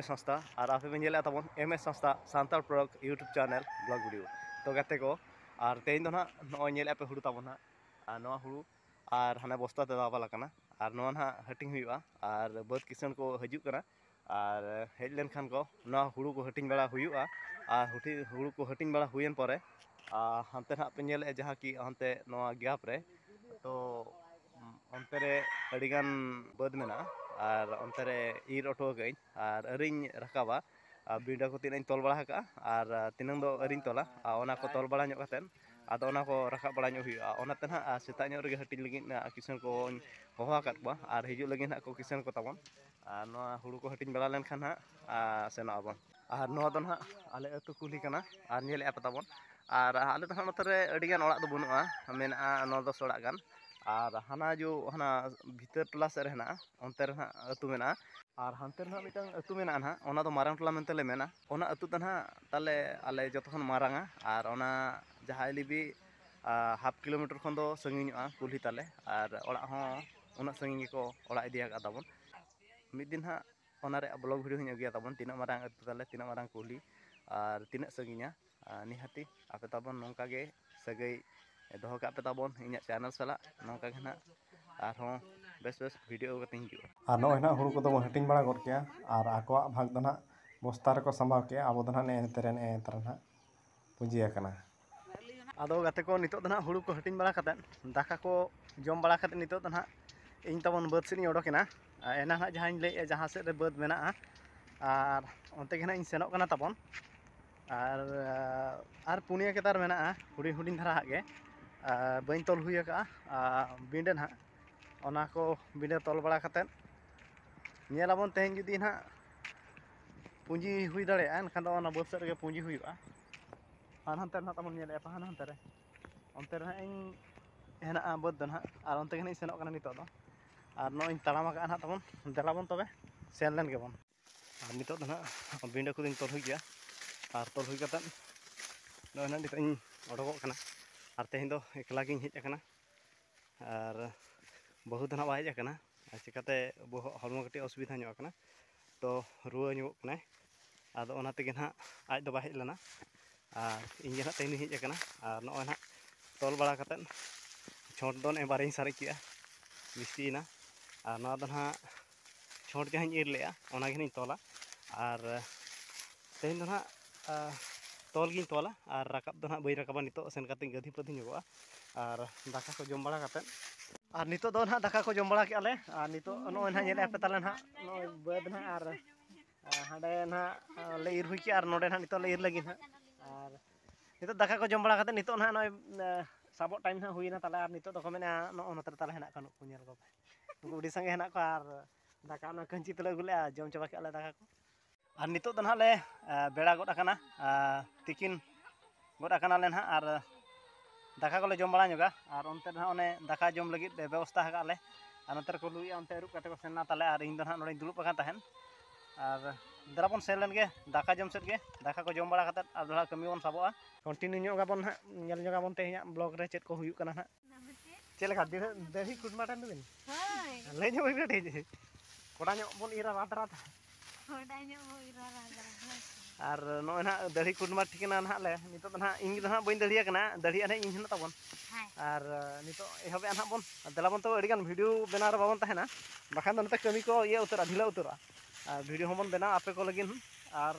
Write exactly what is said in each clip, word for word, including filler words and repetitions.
ᱥᱚᱝᱥᱛᱷᱟ, ᱟᱨ ᱟᱯᱮ ᱯᱮ ᱧᱮᱞᱮᱫ ᱛᱟᱵᱚᱱ ᱮᱢ ᱮᱥ ᱥᱚᱝᱥᱛᱷᱟ Santal product YouTube channel blog video. ᱛᱚ ᱜᱟᱛᱮ ᱠᱚ, ᱟᱨ ᱛᱮᱦᱮᱧ ᱫᱚ ᱱᱟᱦᱟᱜ ᱱᱚᱜᱼᱚᱭ ᱧᱮᱞᱮᱫ ᱯᱮ ᱦᱩᱲᱩ ᱛᱟᱵᱚᱱ ᱱᱟᱦᱟᱜ, ᱟᱨ ᱱᱚᱣᱟ ᱦᱩᱲᱩ ᱟᱨ ᱦᱟᱱᱮ ᱵᱚᱥᱛᱟ ᱛᱮ ᱫᱟᱵᱟᱞ ᱟᱠᱟᱱᱟ, ᱟᱨ ᱱᱚᱣᱟ ᱱᱟᱦᱟᱜ ᱦᱟᱹᱴᱤᱧ ᱦᱩᱭᱩᱜᱼᱟ, ᱟᱨ ᱵᱟᱹᱫᱽ ᱠᱤᱥᱟᱹᱬ ᱠᱚ ᱦᱤᱡᱩᱜ ᱠᱟᱱᱟ, ᱟᱨ ᱦᱮᱡ ᱞᱮᱱᱠᱷᱟᱱ ᱠᱚ ᱱᱚᱣᱟ ᱦᱩᱲᱩ ᱠᱚ ᱦᱟᱹᱴᱤᱧ ᱵᱟᱲᱟ ᱦᱩᱭᱩᱜᱼᱟ᱾ ᱟᱨ ᱦᱩᱴᱤ-, ᱦᱩᱲᱩ ᱠᱚ ᱦᱟᱹᱴᱤᱧ ᱵᱟᱲᱟ ᱦᱩᱭᱮᱱ ᱯᱚᱨᱮ, ᱟᱨ ᱦᱟᱱᱛᱮ ᱱᱟᱦᱟᱜ ᱯᱮ ᱧᱮᱞᱮᱫᱼᱟ ᱡᱟᱦᱟᱸ ᱠᱤ ᱦᱟᱱᱛᱮ ᱱᱚᱣᱟ ᱜᱮᱯ ᱨᱮ, ᱛᱚ ᱚᱱᱛᱮ ᱨᱮ ᱟᱹᱰᱤᱜᱟᱱ ᱵᱟᱹᱫᱽ ᱢᱮᱱᱟᱜᱼᱟ, ᱟᱨ ᱚᱱᱛᱮ ᱨᱮ ᱤᱨ ᱚᱴᱚ ᱟᱠᱟᱫᱟᱹᱧ, ᱟᱨ ᱟᱹᱣᱨᱤᱧ ᱨᱟᱠᱟᱵᱟ᱾ ᱟᱨ ᱵᱤᱸᱰᱟᱹ ᱠᱚ ᱛᱤᱱᱟᱹᱜ ᱤᱧ ᱛᱚᱞ ᱵᱟᱲᱟ ᱟᱠᱟᱫᱼᱟ, ᱟᱨ ᱛᱤᱱᱟᱹᱝ ᱫᱚ ᱟᱹᱣᱨᱤᱧ ᱛᱚᱞᱟ, ᱟᱨ ᱚᱱᱟ ᱠᱚ ᱛᱚᱞ ᱵᱟᱲᱟ ᱧᱚᱜ ᱠᱟᱛᱮᱫ, ᱟᱫᱚ ᱚᱱᱟ ᱠᱚ ᱨᱟᱠᱟᱵ ᱵᱟᱲᱟ ᱧᱚᱜ ᱦᱩᱭᱩᱜᱼᱟ᱾ ᱚᱱᱟᱛᱮ ᱱᱟᱦᱟᱜ ᱥᱮᱛᱟᱜ ᱧᱚᱜ ᱨᱮᱜᱮ ᱦᱟᱹᱴᱤᱧ ᱞᱟᱹᱜᱤᱫ ᱱᱟᱦᱟᱜ ᱠᱤᱥᱟᱹᱬ ᱠᱚᱧ ᱦᱚᱦᱚ ᱟᱠᱟᱫ ᱠᱚᱣᱟ, ᱟᱨ ᱦᱤᱡᱩᱜ ᱞᱟᱹᱜᱤᱫ ᱱᱟᱦᱟᱜ ᱠᱚ ᱠᱤᱥᱟᱹᱬ ᱠᱚ ᱛᱟᱵᱚᱱ᱾ ᱟᱨ ᱱᱚᱣᱟ ᱦᱩᱲᱩ ᱠᱚ ᱦᱟᱹᱴᱤᱧ ᱵᱟᱲᱟ ᱞᱮᱱᱠᱷᱟᱱ ᱦᱟᱸᱜ, ᱟᱨ ᱥᱮᱱᱚᱜ ᱟᱵᱚᱱ᱾ ᱟᱨ ᱱᱚᱣᱟ ᱫᱚ ᱱᱟᱦᱟᱜ ᱟᱞᱮ ᱟᱹᱛᱩ ᱠᱩᱞᱦᱤ ᱠᱟᱱᱟ, ᱟᱨ ᱧᱮᱞᱮᱫᱼᱟ ᱯᱮ ᱛᱟᱵᱚᱱ᱾ ᱟᱨ ᱟᱞᱮ ᱫᱚ ᱦᱟᱸᱜ ᱱᱚᱛᱮ ᱨᱮ ᱟᱹᱰᱤᱜᱟᱱ ᱚᱲᱟᱜ ᱫᱚ ᱵᱟᱹᱱᱩᱜᱼᱟ, ᱢᱮᱱᱟᱜᱼᱟ ᱱᱚ ᱫᱚᱥ ᱚᱲᱟᱜ ᱜᱟᱱ᱾ ᱟᱨ ᱦᱟᱱᱟ ᱡᱚ ᱦᱟᱱᱟ ᱵᱷᱤᱛᱟᱹᱨ ᱴᱚᱞᱟ ᱥᱮᱫ ᱨᱮ ᱦᱮᱱᱟᱜᱼᱟ, ᱚᱱᱛᱮ ᱨᱮ ᱦᱟᱸᱜ ᱟᱹᱛᱩ ᱢᱮᱱᱟᱜᱼᱟ᱾ ᱟᱨ ᱦᱟᱱᱛᱮ ᱨᱮ ᱦᱟᱸᱜ ᱢᱤᱫᱴᱟᱝ ᱟᱹᱛᱩ ᱢᱮᱱᱟᱜᱼᱟ ᱱᱟᱦᱟᱜ, ᱚᱱᱟ ᱫᱚ ᱢᱟᱨᱟᱝ ᱴᱚᱞᱟ ᱢᱮᱱᱛᱮ ᱞᱮ ᱢᱮᱱᱟ᱾ ᱚᱱᱟ ᱟᱹᱛᱩ ᱫᱚ ᱱᱟᱦᱟᱜ ᱛᱟᱞᱮ ᱟᱞᱮ ᱡᱚᱛᱚ ᱠᱷᱚᱱ ᱢᱟᱨᱟᱝᱟ, ᱟᱨ ᱚᱱᱟ ᱡᱟᱦᱟᱸ ᱤᱞᱤᱵᱤ, ᱟ, ᱦᱟᱯ ᱠᱤᱞᱳᱢᱤᱴᱟᱨ ᱠᱷᱚᱱ ᱫᱚ ᱥᱟᱺᱜᱤᱧᱚᱜᱼᱟ ᱠᱩᱞᱦᱤ ᱛᱟᱞᱮ, ᱟᱨ ᱚᱲᱟᱜ ᱦᱚᱸ ᱩᱱᱟᱹᱜ ᱥᱟᱺᱜᱤᱧ ᱜᱮᱠᱚ ᱚᱲᱟᱜ ᱤᱫᱤ ᱟᱠᱟᱫ ᱛᱟᱵᱚᱱ᱾ ᱢᱤᱫ ᱫᱤᱱ ᱦᱟᱸᱜ ᱚᱱᱟ ᱨᱮᱭᱟᱜ ᱵᱞᱚᱜ ᱵᱷᱤᱰᱤᱭᱳ ᱦᱚᱸᱧ ᱟᱹᱜᱩᱭᱟ ᱛᱟᱵᱚᱱ, ᱛᱤᱱᱟᱹᱜ ᱢᱟᱨᱟᱝ ᱟᱹᱛᱩ ᱛᱟᱞᱮ, ᱛᱤᱱᱟᱹᱜ ᱢᱟᱨᱟᱝ ᱠᱩᱞᱦᱤ, ᱟᱨ ᱛᱤᱱᱟᱹᱜ ᱥᱟᱺᱜᱤᱧᱟ᱾ ᱟᱨ ᱱᱤᱦᱟᱹᱛᱤ ᱟᱯᱮ ᱛᱟᱵᱚᱱ ᱱᱚᱝᱠᱟ ᱜᱮ ᱥᱟᱹᱜᱟᱹᱭ ᱫᱚᱦᱚ ᱠᱟᱜ ᱯᱮ ᱛᱟᱵᱚᱱ ᱤᱧᱟᱹᱜ ᱪᱮᱱᱮᱞ ᱥᱟᱞᱟᱜ᱾ ᱱᱚᱝᱠᱟ ᱜᱮ ᱱᱟᱦᱟᱜ ᱟᱨᱦᱚᱸ ᱵᱮᱥ ᱵᱮᱥ ᱵᱷᱤᱰᱤᱭᱳ ᱟᱹᱜᱩ ᱠᱟᱛᱮᱧ ᱦᱤᱡᱩᱜᱼᱟ᱾ ᱟᱨ ᱱᱚᱜᱼᱚᱭ ᱱᱟᱦᱟᱜ ᱦᱩᱲᱩ ᱠᱚᱫᱚ ᱵᱚᱱ ᱦᱟᱹᱴᱤᱧ ᱵᱟᱲᱟ ᱜᱚᱫ ᱠᱮᱜᱼᱟ, ᱟᱨ ᱟᱠᱚᱣᱟᱜ ᱵᱷᱟᱜᱽ ᱫᱚ ᱱᱟᱦᱟᱜ ᱵᱚᱥᱛᱟ ᱨᱮᱠᱚ ᱥᱟᱢᱵᱟᱣ ᱠᱮᱜᱼᱟ, ᱟᱵᱚ ᱫᱚ ᱱᱟᱦᱟᱜ ᱱᱮᱜᱼᱮ ᱱᱮᱛᱮ ᱨᱮ, ᱱᱮᱜᱼᱮ ᱱᱮᱛᱮ ᱨᱮ ᱱᱟᱦᱟᱜ ᱯᱩᱸᱡᱤ ᱟᱠᱟᱱᱟ᱾ ᱟᱫᱚ ᱜᱟᱛᱮ ᱠᱚ, ᱱᱤᱛᱚᱜ ᱫᱚ ᱱᱟᱦᱟᱜ ᱦᱩᱲᱩ ᱠᱚ ᱦᱟᱹᱴᱤᱧ ᱵᱟᱲᱟ ᱠᱟᱛᱮᱫ, ᱫᱟᱠᱟ ᱠᱚ ᱡᱚᱢ ᱵᱟᱲᱟ ᱠᱟᱛᱮᱫ, ᱱᱤᱛᱚᱜ ᱫᱚ ᱱᱟᱦᱟᱜ ᱤᱧ ᱛᱟᱵᱚᱱ ᱵᱟᱹᱫᱽ ᱥᱮᱫ ᱤᱧ ᱚᱰᱚᱠᱮᱱᱟ᱾ ᱟᱨ ᱮᱱᱟᱝ ᱱᱟᱦᱟᱜ ᱡᱟᱦᱟᱸᱧ ᱞᱟᱹᱭᱮᱫᱼᱟ, ᱡᱟᱦᱟᱸ ᱥᱮᱫ ᱨᱮ ᱵᱟᱹᱫᱽ ᱢᱮᱱᱟᱜᱼᱟ, ᱟᱨ ᱚᱱᱛᱮ ᱜᱮ ᱱᱟᱦᱟᱜ ᱤᱧ ᱥᱮᱱᱚᱜ ᱠᱟᱱᱟ ᱛᱟᱵᱚᱱ᱾ ᱟᱨ, ᱟᱨ ᱯᱩᱱᱭᱟᱹ ᱠᱮᱫᱟᱨ ᱢᱮᱱᱟᱜᱼᱟ, ᱦᱩᱰᱤᱧ ᱦᱩᱰᱤᱧ ᱫᱷᱟᱨᱟ ᱦᱟᱜ ᱜᱮ, ᱟᱨ ᱵᱟᱹᱧ ᱛᱚᱞ ᱦᱩᱭ ᱟᱠᱟᱫᱼᱟ, ᱟᱨ ᱵᱤᱸᱰᱟᱹ ᱱᱟᱦᱟᱜ᱾ ᱚᱱᱟ ᱠᱚ ᱵᱤᱸᱰᱟᱹ ᱛᱚᱞ ᱵᱟᱲᱟ ᱠᱟᱛᱮᱫ ᱧᱮᱞ ᱟᱵᱚᱱ ᱛᱮᱦᱮᱧ ᱡᱩᱫᱤ ᱱᱟᱦᱟᱜ ᱯᱩᱸᱡᱤ ᱦᱩᱭ ᱫᱟᱲᱮᱭᱟᱜᱼᱟ, ᱮᱱᱠᱷᱟᱱ ᱫᱚ ᱚᱱᱟ ᱵᱟᱹᱫᱽ ᱥᱮᱫ ᱨᱮᱜᱮ ᱯᱩᱸᱡᱤ ᱦᱩᱭᱩᱜᱼᱟ᱾ ᱟᱨ ᱦᱟᱱᱛᱮ ᱨᱮ ᱱᱟᱦᱟᱜ ᱛᱟᱵᱚᱱ ᱧᱮᱞᱮᱫᱼᱟ, ᱯᱟᱦᱟᱱ ᱦᱟᱱᱛᱮ ᱨᱮ, ᱚᱱᱛᱮ ᱨᱮ ᱱᱟᱦᱟᱜ ᱤᱧ ᱦᱮᱱᱟᱜᱼᱟ ᱵᱟᱹᱫᱽ ᱫᱚ ᱱᱟᱦᱟᱜ, ᱟᱨ ᱚᱱᱛᱮ ᱜᱮ ᱱᱟᱦᱟᱜ ᱤᱧ ᱥᱮᱱᱚᱜ ᱠᱟᱱᱟ ᱱᱤᱛᱚᱜ ᱫᱚ᱾ ᱟᱨ ᱱᱚᱜᱼᱚᱭ ᱤᱧ ᱛᱟᱲᱟᱢ ᱟᱠᱟᱫᱼᱟ ᱱᱟᱦᱟᱜ ᱛᱟᱵᱚᱱ, ᱫᱮᱞᱟ ᱵᱚᱱ ᱛᱚᱵᱮ ᱥᱮᱱ ᱞᱮᱱ ᱜᱮᱵᱚᱱ᱾ ᱟᱨ ᱱᱤᱛᱚᱜ ᱫᱚ ᱱᱟᱦᱟᱜ ᱵᱤᱸᱰᱟᱹ ᱠᱚᱫᱚᱧ ᱛᱚᱞ ᱦᱩᱭ ᱜᱮᱭᱟ, ᱟᱨ ᱛᱚᱞ ᱦᱩᱭ ᱠᱟᱛᱮᱫ ᱱᱚᱜᱼᱚᱭ ᱱᱟᱦᱟᱜ ᱱᱤᱛᱚᱜ ᱤᱧ ᱚᱰᱚᱠᱚᱜ ᱠᱟᱱᱟ᱾ ᱟᱨ ᱛᱮᱦᱮᱧ ᱫᱚ ᱮᱠᱞᱟ ᱜᱤᱧ ᱦᱮᱡ ᱟᱠᱟᱱᱟ, ᱟᱨ ᱵᱟᱹᱦᱩ ᱫᱚ ᱱᱟᱦᱟᱜ ᱵᱟᱭ ᱦᱮᱡ ᱟᱠᱟᱱᱟ, ᱟᱨ ᱪᱤᱠᱟᱹᱛᱮ ᱵᱚᱦᱚᱜ, ᱦᱚᱲᱢᱚ ᱠᱟᱹᱴᱤᱡ ᱚᱥᱩᱵᱤᱫᱷᱟ ᱧᱚᱜ ᱟᱠᱟᱱᱟ᱾ ᱛᱚ ᱨᱩᱣᱟᱹ ᱧᱚᱜᱚᱜ ᱠᱟᱱᱟᱭ᱾ ᱟᱫᱚ ᱚᱱᱟ ᱛᱮᱜᱮ ᱱᱟᱦᱟᱜ ᱟᱡ ᱫᱚ ᱵᱟᱭ ᱦᱮᱡ ᱞᱮᱱᱟ, ᱟᱨ ᱤᱧ ᱜᱮ ᱱᱟᱦᱟᱜ ᱛᱮᱦᱮᱧ ᱫᱚᱧ ᱦᱮᱡ ᱟᱠᱟᱱᱟ᱾ ᱟᱨ ᱱᱚᱜᱼᱚᱭ ᱱᱟᱦᱟᱜ ᱛᱚᱞ ᱵᱟᱲᱟ ᱠᱟᱛᱮᱫ ᱪᱷᱚᱴ ᱫᱚ ᱱᱮᱜᱼᱮ ᱵᱟᱨᱭᱟᱧ ᱥᱟᱨᱮᱡ ᱠᱮᱜᱼᱟ, ᱵᱤᱥᱴᱤᱭᱮᱱᱟ᱾ ᱟᱨ ᱱᱚᱣᱟ ᱫᱚ ᱱᱟᱦᱟᱜ ᱪᱷᱚᱴ ᱡᱟᱦᱟᱸᱧ ᱤᱨ ᱞᱮᱜᱼᱟ, ᱚᱱᱟ ᱜᱮ ᱱᱟᱦᱟᱜ ᱤᱧ ᱛᱚᱞᱟ᱾ ᱟᱨ ᱛᱮᱦᱮᱧ ᱫᱚ ᱱᱟᱦᱟᱜ, ᱟ, ᱛᱚᱞ ᱜᱤᱧ ᱛᱚᱞᱟ, ᱟᱨ ᱨᱟᱠᱟᱵ ᱫᱚ ᱱᱟᱦᱟᱜ ᱵᱟᱹᱧ ᱨᱟᱠᱟᱵᱟ, ᱱᱤᱛᱚᱜ ᱥᱮᱱ ᱠᱟᱛᱮᱧ ᱜᱟᱹᱫᱷᱤ ᱯᱟᱹᱫᱷᱤ ᱧᱚᱜᱚᱜᱼᱟ᱾ ᱟᱨ ᱫᱟᱠᱟ ᱠᱚ ᱡᱚᱢ ᱵᱟᱲᱟ ᱠᱟᱛᱮᱫ, ᱟᱨ ᱱᱤᱛᱚᱜ ᱫᱚ ᱱᱟᱦᱟᱜ ᱫᱟᱠᱟ ᱠᱚ ᱡᱚᱢ ᱵᱟᱲᱟ ᱠᱮᱜᱼᱟ ᱞᱮ, ᱟᱨ ᱱᱤᱛᱚᱜ ᱱᱚᱜᱼᱚᱭ ᱱᱟᱦᱟᱜ ᱧᱮᱞᱮᱫᱼᱟ ᱯᱮ ᱛᱟᱞᱮ ᱱᱟᱦᱟᱜ ᱱᱚᱜᱼᱚᱭ ᱵᱟᱹᱫᱽ ᱱᱟᱦᱟᱜ, ᱟᱨ, ᱟᱨ ᱦᱟᱸᱰᱮ ᱱᱟᱦᱟᱜ ᱞᱮ ᱤᱨ ᱦᱩᱭ ᱠᱮᱜᱼᱟ, ᱟᱨ ᱱᱚᱰᱮ ᱱᱟᱦᱟᱜ ᱱᱤᱛᱚᱜ ᱞᱮ ᱤᱨ ᱞᱟᱹᱜᱤᱫ ᱱᱟᱦᱟᱜ᱾ ᱟᱨ ᱱᱤᱛᱚᱜ ᱫᱟᱠᱟ ᱠᱚ ᱡᱚᱢ ᱵᱟᱲᱟ ᱠᱟᱛᱮᱫ ᱱᱤᱛᱚᱜ ᱱᱟᱦᱟᱜ ᱱᱚᱜᱼᱚᱭ, ᱮ, ᱥᱟᱵᱚᱜ ᱴᱟᱭᱤᱢ ᱱᱟᱦᱟᱜ ᱦᱩᱭᱮᱱᱟ ᱛᱟᱞᱮ, ᱟᱨ ᱱᱤᱛᱚᱜ ᱫᱚᱠᱚ ᱢᱮᱱᱮᱫᱼᱟ ᱱᱚᱜᱼᱚ ᱱᱚᱛᱮ ᱨᱮ ᱛᱟᱞᱮ ᱦᱮᱱᱟᱜ ᱠᱚᱣᱟ ᱱᱩᱠᱩ, ᱧᱮᱞ ᱠᱚᱯᱮ, ᱱᱩᱠᱩ ᱟᱹᱰᱤ ᱥᱟᱸᱜᱮ ᱦᱮᱱᱟᱜ ᱠᱚᱣᱟ᱾ ᱟᱨ ᱫᱟᱠᱟ ᱚᱱᱟ ᱠᱟᱹᱧᱪᱤ ᱛᱮᱞᱮ ᱟᱹᱜᱩ ᱞᱮᱜᱼᱟ, ᱡᱚᱢ ᱪᱟᱵᱟ ᱠᱮᱜᱼᱟ ᱞᱮ ᱫᱟᱠᱟ ᱠᱚ᱾ ᱟᱨ ᱱᱤᱛᱚᱜ ᱫᱚ ᱱᱟᱦᱟᱜ ᱞᱮ, ᱮ, ᱵᱮᱲᱟ ᱜᱚᱫ ᱟᱠᱟᱱᱟ, ᱟᱨ ᱛᱤᱠᱤᱱ ᱜᱚᱫ ᱟᱠᱟᱱᱟᱞᱮ ᱱᱟᱦᱟᱜ, ᱟᱨ ᱫᱟᱠᱟ ᱠᱚᱞᱮ ᱡᱚᱢ ᱵᱟᱲᱟ ᱧᱚᱜᱟ᱾ ᱟᱨ ᱚᱱᱛᱮ ᱨᱮ ᱱᱟᱦᱟᱜ ᱚᱱᱮ ᱫᱟᱠᱟ ᱡᱚᱢ ᱞᱟᱹᱜᱤᱫ ᱵᱮᱵᱚᱥᱛᱷᱟ ᱟᱠᱟᱫ ᱞᱮ, ᱟᱨ ᱱᱚᱛᱮ ᱨᱮᱠᱚ ᱞᱩᱭᱮᱫᱼᱟ, ᱚᱱᱛᱮ ᱟᱹᱨᱩᱵ ᱠᱟᱛᱮ ᱠᱚ ᱥᱮᱱ ᱮᱱᱟ ᱛᱟᱞᱮ, ᱟᱨ ᱤᱧ ᱫᱚ ᱱᱟᱦᱟᱜ ᱱᱚᱰᱮᱧ ᱫᱩᱲᱩᱵ ᱟᱠᱟᱱ ᱛᱟᱦᱮᱱ᱾ ᱟᱨ ᱫᱮᱞᱟ ᱵᱚᱱ ᱥᱮᱱ ᱞᱮᱱ ᱜᱮ, ᱫᱟᱠᱟ ᱡᱚᱢ ᱥᱮᱫ ᱜᱮ, ᱫᱟᱠᱟ ᱠᱚ ᱡᱚᱢ ᱵᱟᱲᱟ ᱠᱟᱛᱮᱫ ᱟᱨ ᱫᱚᱦᱲᱟ ᱠᱟᱹᱢᱤ ᱵᱚᱱ ᱥᱟᱵᱚᱜᱼᱟ᱾ ᱠᱚᱱᱴᱤᱱᱤᱭᱩ ᱧᱚᱜ ᱟᱵᱚᱱ ᱱᱟᱦᱟᱜ, ᱧᱮᱞ ᱧᱚᱜ ᱟᱵᱚᱱ ᱛᱮᱦᱮᱧᱟᱜ ᱵᱞᱚᱜ ᱨᱮ ᱪᱮᱫ ᱠᱚ ᱦᱩᱭᱩᱜ ᱠᱟᱱᱟ ᱱᱟᱦᱟᱜ᱾ ᱪᱮᱫ ᱞᱮᱠᱟ ᱫᱟᱹᱲ-, ᱫᱟᱹᱲᱦᱤ ᱠᱩᱴᱢᱟᱴᱟᱱ ᱫᱚᱵᱤᱱ? ᱦᱳᱭ᱾ ᱞᱟᱹᱭ ᱧᱚᱜ ᱵᱤᱱ ᱠᱟᱹᱴᱤᱡ᱾ ᱠᱚᱲᱟ ᱧᱚᱜ ᱵᱚᱱ ᱤᱨᱟ ᱨᱟᱛ ᱨᱟᱛ᱾ ᱠᱚᱲᱟ ᱧᱚᱜ ᱵᱚᱱ ᱤᱨᱟ ᱨᱟᱛ ᱨᱟᱛ, ᱦᱳᱭ᱾ ᱟᱨ ᱱᱚᱜᱼᱚᱭ ᱱᱟᱦᱟᱜ ᱫᱟᱹᱲᱦᱤ ᱠᱩᱴᱢᱟᱴ ᱴᱷᱤᱠᱟᱹᱱᱟ ᱱᱟᱦᱟᱜ ᱞᱮ, ᱱᱤᱛᱚᱜ ᱫᱚ ᱱᱟᱦᱟᱜ ᱤᱧ ᱫᱚ ᱱᱟᱦᱟᱜ ᱵᱟᱹᱧ ᱫᱟᱹᱲᱦᱤᱭᱟ ᱠᱟᱱᱟ, ᱫᱟᱹᱲᱦᱤᱭᱟ ᱱᱟᱦᱟᱜ ᱤᱧ ᱦᱮᱱᱟᱜ ᱛᱟᱵᱚᱱ᱾ ᱦᱮᱸ᱾ ᱟᱨ, ᱱᱤᱛᱚᱜ ᱮᱦᱚᱵᱮᱜᱼᱟ ᱱᱟᱦᱟᱜ ᱵᱚᱱ᱾ ᱫᱮᱞᱟ ᱵᱚᱱ ᱛᱚ, ᱟᱹᱰᱤᱜᱟᱱ ᱵᱷᱤᱰᱤᱭᱳ ᱵᱮᱱᱟᱣ ᱨᱮ ᱵᱟᱵᱚᱱ ᱛᱟᱦᱮᱱᱟ, ᱵᱟᱠᱷᱟᱱ ᱫᱚ ᱱᱚᱛᱮ ᱠᱟᱹᱢᱤ ᱠᱚ ᱤᱭᱟᱹ ᱩᱛᱟᱹᱨᱚᱜᱼᱟ, ᱰᱷᱤᱞᱟᱹ ᱩᱛᱟᱹᱨᱚᱜᱼᱟ᱾ ᱟᱨ ᱵᱷᱤᱰᱤᱭᱳ ᱦᱚᱸᱵᱚᱱ ᱵᱮᱱᱟᱣᱟ ᱟᱯᱮ ᱠᱚ ᱞᱟᱹᱜᱤᱫ, ᱟᱨ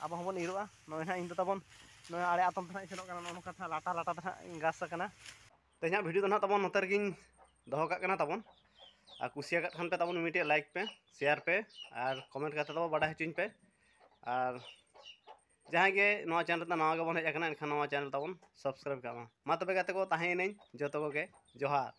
ᱟᱵᱚ ᱦᱚᱸᱵᱚᱱ ᱤᱨᱚᱜᱼᱟ᱾ ᱱᱚᱜᱼᱚᱭ ᱱᱟᱦᱟᱜ ᱤᱧ ᱫᱚ ᱛᱟᱵᱚᱱ ᱱᱚᱜᱼᱚᱭ ᱟᱲᱮ ᱟᱛᱚᱢ ᱛᱮ ᱱᱟᱦᱟᱜ ᱤᱧ ᱥᱮᱱᱚᱜ ᱠᱟᱱᱟ, ᱱᱚᱜᱼᱚ ᱱᱚᱝᱠᱟ ᱛᱮ ᱱᱟᱦᱟᱜ ᱞᱟᱴᱟ ᱞᱟᱴᱟ ᱛᱮ ᱱᱟᱦᱟᱜ ᱜᱷᱟᱥ ᱟᱠᱟᱱᱟ᱾ ᱛᱮᱦᱮᱧᱟᱜ ᱵᱷᱤᱰᱤᱭᱳ ᱫᱚ ᱱᱟᱦᱟᱜ ᱛᱟᱵᱚᱱ ᱱᱚᱛᱮ ᱨᱮᱜᱮᱧ ᱫᱚᱦᱚ ᱠᱟᱜ ᱠᱟᱱᱟ ᱛᱟᱵᱚᱱ᱾ ᱟᱨ ᱠᱩᱥᱤᱭᱟᱠᱟᱫ ᱠᱷᱟᱱ ᱯᱮ ᱛᱟᱵᱚᱱ ᱢᱤᱫᱴᱮᱡ ᱞᱟᱭᱤᱠ ᱯᱮ, ᱥᱮᱭᱟᱨ ᱯᱮ, ᱟᱨ ᱠᱚᱢᱮᱱᱴ ᱠᱟᱛᱮ ᱛᱟᱵᱚᱱ ᱵᱟᱰᱟᱭ ᱦᱚᱪᱚᱧ ᱯᱮ᱾ ᱟᱨ ᱡᱟᱦᱟᱸᱭ ᱜᱮ ᱱᱚᱣᱟ ᱪᱮᱱᱮᱞ ᱨᱮ ᱱᱟᱣᱟ ᱜᱮᱵᱚᱱ ᱦᱮᱡ ᱟᱠᱟᱱᱟ, ᱮᱱᱠᱷᱟᱱ ᱱᱚᱣᱟ ᱪᱮᱱᱮᱞ ᱛᱟᱵᱚᱱ ᱥᱟᱵᱥᱠᱨᱟᱭᱤᱵ ᱠᱟᱜ ᱢᱟ᱾ ᱢᱟ ᱛᱚᱵᱮ ᱜᱟᱛᱮ ᱠᱚ, ᱛᱟᱦᱮᱸᱭᱮᱱᱟᱹᱧ ᱡᱚᱛᱚ ᱠᱚᱜᱮ, ᱡᱚᱦᱟᱨ᱾